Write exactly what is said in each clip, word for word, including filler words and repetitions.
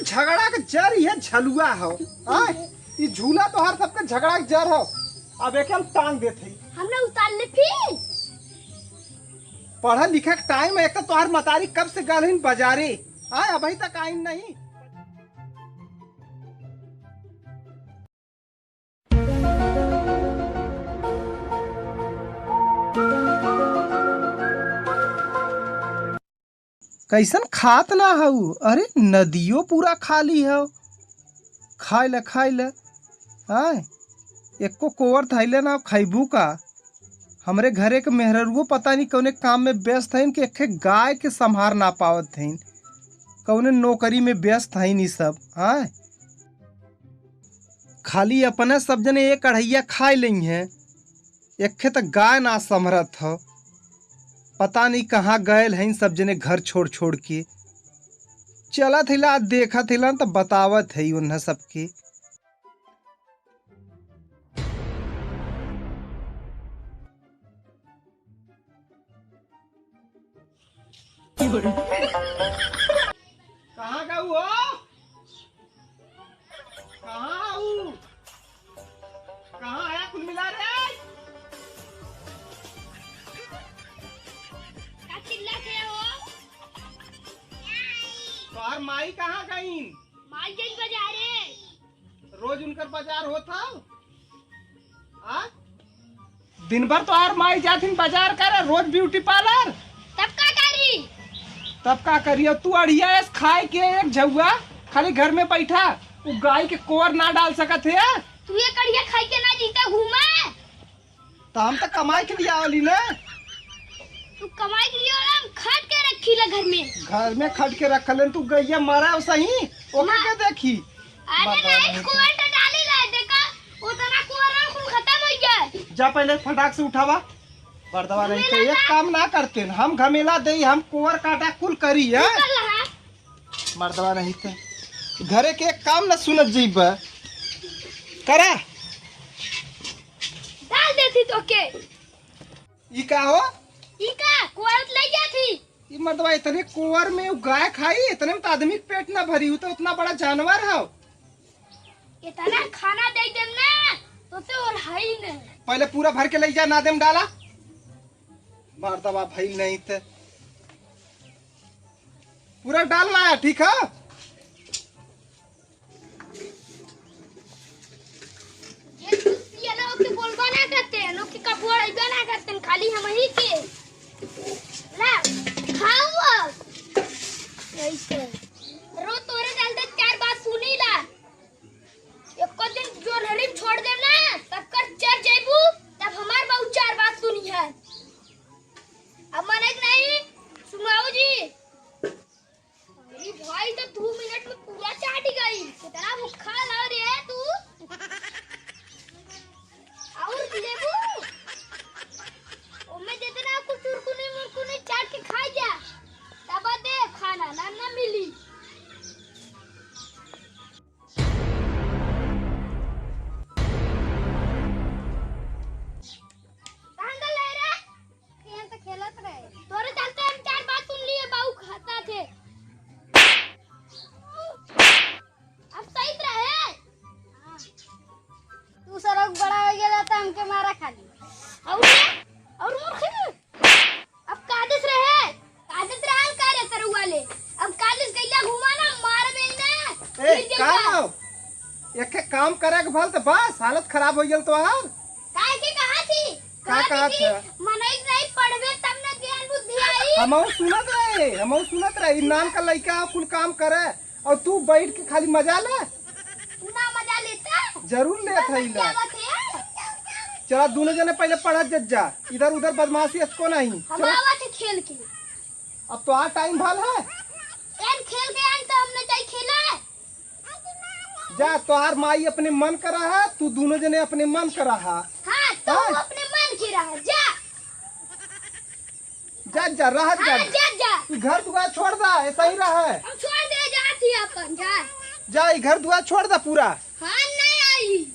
झगड़ा के जर ये झलुआ हो। आय, ई झूला तोहार सबके झगड़ा के जर हो। अब एके हम टांग देत हई। हमरा उतार ले फिर। पढ़े लिखे के टाइम है, एक तो तोहार मतारी कब से गल हईन बाजारे। आय, अबही तक आइन नहीं। कैसन खात ना हऊ? अरे, नदियो पूरा खाली हौ। खाइ ले, खाइ ले। आय, एको कोवर धइले ना, खइबू का? हमरे घरे के मेहररुओ पता नहीं कौने काम में व्यस्त हईन कि एक्खे गाय के संभार ना पावत हईन, कौने नौकरी में व्यस्त हईन ई सब। आय, खाली अपने सब जने एक अढ़ैया खाइ लेइहें, एक्खे त गाय ना संभरत हौ। पता नहीं कहाँ गयल हईन सब जने घर छोड़ छोड़ के। चलत हिला, देखत हिला त बतावत हई उन्हें सबके। कहाँ गऊ हो? कहाँ हऊ? कहाँ है कुल मिला रे? का चिल्लात हो? तोहार माई कहाँ गईन? माई गईन बाजारे। रोज उनकर बाजार होत हौ? आ? दिन भर तोहार माई जाथिन बाजार करे, रोज ब्यूटी पार्लर। तब का करी? तब का करी? अब तू अढ़िया एस खाए के एक झउआ, खाली घर में बैठा, उ गाय के कोर ना डाल सकत है। तू ये कढ़िया खाई के ना जीता घूमा। त हम त कमाए के लिए आवली ना। तू कमाए के लिए वाला हम खट के रखी ला घर में। घर में खट के रख लेन, तू गइया मरा सही, ओके हाँ। के देखी? अरे मरदवा नहीं, नहीं तो। कोर तो डाली ला, देखा, उतना कोर ना कुल खत्म हो जाए। जा पहले फटाक से उठावा। मर्दवा नहीं तो एक काम ना करते न, हम घमेला दे, हम कोर काटा कुल करी है। तू कर ला। मर्दवा नहीं तो घरे के एक काम ना सुनत जीब। करा। डाल देती तो के। ई का हो? ई का? कोर ले जाती। ई मर्दवा इतने कोर में उ गाय खाई, इतने में तो आदमी के पेट ना भरी, उ तो उतना बड़ा जानवर हो। इतना खाना दे देम ना, तो से और है ही नहीं। पहले पूरा भर के ले जा, ना देम डाला। मर्दवा भइल नहीं ते। पूरा डालना है, ठीक है? ये पियला ओके बोलबा ना करते हैं, लोग के कबुआ अइबा ना करते हैं, खाली हम ही के। ला, खाओ अब। यही से। रोज तोरे चलते चार बात सुनी ला। एको दिन जो नरीब छोड़ देम ना, तब कर चर जइबू, तब हमार बाऊ चार बात सुनी है। अब माने के नहीं, सुनाओ जी। अरे भाई, तो दो मिनट में पूरा चाट गई। कितना भूखा ला रे तू। और लेबू? ओमे जितना कुचुरकुनी मुरकुनी चाट के खा जा, तब दे खाना, ना, ना मिली। कहाँ गल है रे? यहाँ तो खेलत रहे। तोरे चलते हम चार बात सुन लिए, बाऊ खाता थे। अब सही रहे। तू सरक बड़ा हो गया तो हमके मारा खाली। और, और मूर्ख है। अब कादिस रहे, कादिस रहल का रे तरुआ ले? अब कादिस गैया घुमाना, मार में ना। ए, गिर का जाएगा। हो? एक काम करे के भल तो बस, हालत खराब हो गल तोहार। काहे के कहा थी? का कहा कहा थी? थी? मनई नहीं पढ़बे तब ना ज्ञान बुद्धि आई। हमहू सुनत रहे, हमहू सुनत रहे, ई नान का लइका कुल काम करे। और तू बैठ के खाली मजा ले। तू ना मजा लेता? जरूर लेत है मजा इला। आवत है। चला, दोनों जने पहले पढ़त जत जा, इधर उधर बदमाशी इसको नहीं। हम चला। आवत है खेल के। अब तो आ टाइम भल है। यार, खेल के आन तो हमने जाई खेला। जा, तोहार माई अपने मन करा है, तू दोनों जने अपने मन करा है। हाँ, तो हाँ? अपने मन की रहा, जा। जा, जा, रह जा। हाँ, जा, जा। ई घर दुआर छोड़ दा, ऐसा ही रहा है। हम छोड़ दे, जाती अपन, जा। जा, ई घर दुआर छोड़ दा पूरा। हाँ, नहीं आई।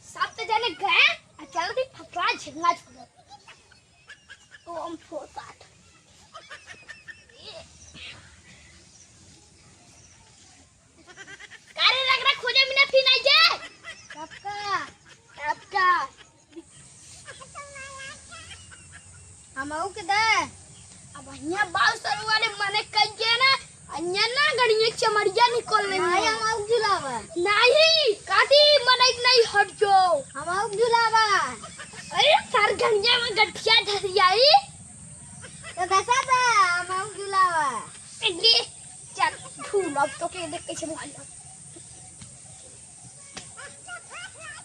सब तो जाने गए, आ चल दी फकरा झिंगा छोड़। ओम फोर साठ। आऊ के दे। अब हियाँ बाऊ सर वाले मने कह गया ना, अन्य ना गणिये चमड़िया निकल रही नहीं, है। हम आऊ झुलावा। नहीं, काटी मने नहीं हट जो। हम आऊ झुलावा। अरे सर गणिया में गठिया धरियाई। तो दसा था, हम आऊ झुलावा। ए, ले, चल, झूल, अब तो के देख कैसे मार।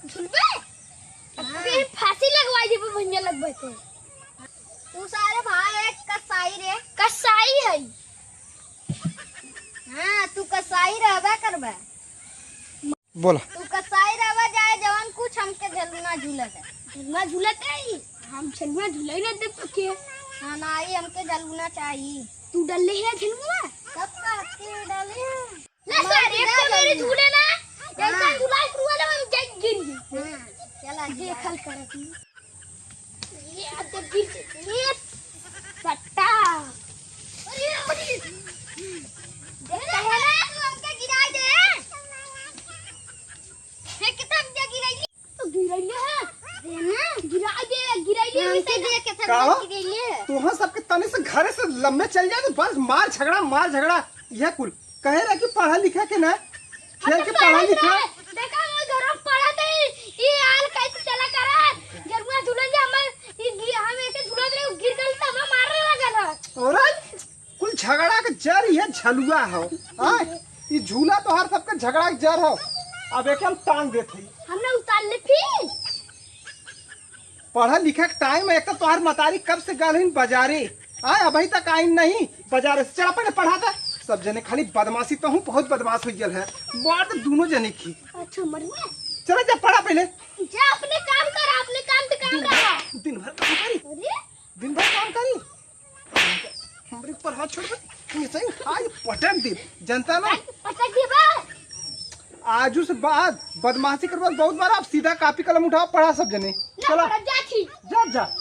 झुलबे? हाँ। अबे फांसी लगवाई देबे भैया लगबे तो। तू सारे भाई एक कसाई रे। कसाई है। हाँ, तू कसाई रहबे करबे। बोला। तू कसाई रहबे जाए जवन कुछ हमके झलुना झूलत है। झलुना झूलत है? हम झलुना झूले ना दे पके। हाँ, ना, ये हमके झलुना चाहिए। तू डले है झलुना? कब का के डले है? ले सर, एक तो मेरे झूले ना, एक हाँ। झूला शुरू वाला में देख गिर गई। हाँ, चला, देखल कर तू। ये अब तो गिर गई। ये पट्टा। अरे, अरे। देखता है ना, तू हमके गिराई दे। ये कितना बजा गिराई? तो गिराई है। अरे ना, गिराई दे, गिराई दे, हमके हमके देख के का हो? थक गिराई है। तोहन सबके तनी से घरे से लम्बे चल जाए तो बस मार झगड़ा, मार झगड़ा, यह कुल। कहे रहा कि पढ़ा लिखा के ना, खेल के पढ़ा लिखा। देखा, वो घर में पढ़ा थे, ये हाल कैसे चला करा? जरुआ झूलन जा, हमर, ये गि-, हम ऐसे झूलन रहे, गिर गल तो हमें मारने लगा था। और कुल झगड़ा के जर ये झलुआ हो। हाँ? ये झूला तोहार सबके झगड़ा के जर हो। अब एक हम टांग देत हई। हमने उतार ले फिर। पढ़ा लिखा के टाइम है, एक तो तोहार मतारी कब से गल हईन बाजारे, आय अबही तक आइन नहीं बाजारे से। चला पहले पढ़ा था। सब जने खाली बदमाशी, तो हूँ बहुत बदमाश हो गल है। मार तो दोनों जने की। अच्छा मरुआ। चला जा पढ़ा पहले। जा अपने काम कर, अपने काम पे काम दिन रहा। दिन भर काम करी। अरे? दिन भर काम करी। हमरे ऊपर हाथ छोड़ दे। ये सही आज पटक दे, जनता ना। पटक दे बा। आजू से बाद बदमाशी करबा बहुत बार, आप सीधा कापी कलम उठाओ, पढ़ा सब जने। ना चला। पढ़ा, जा छी। जा, जा।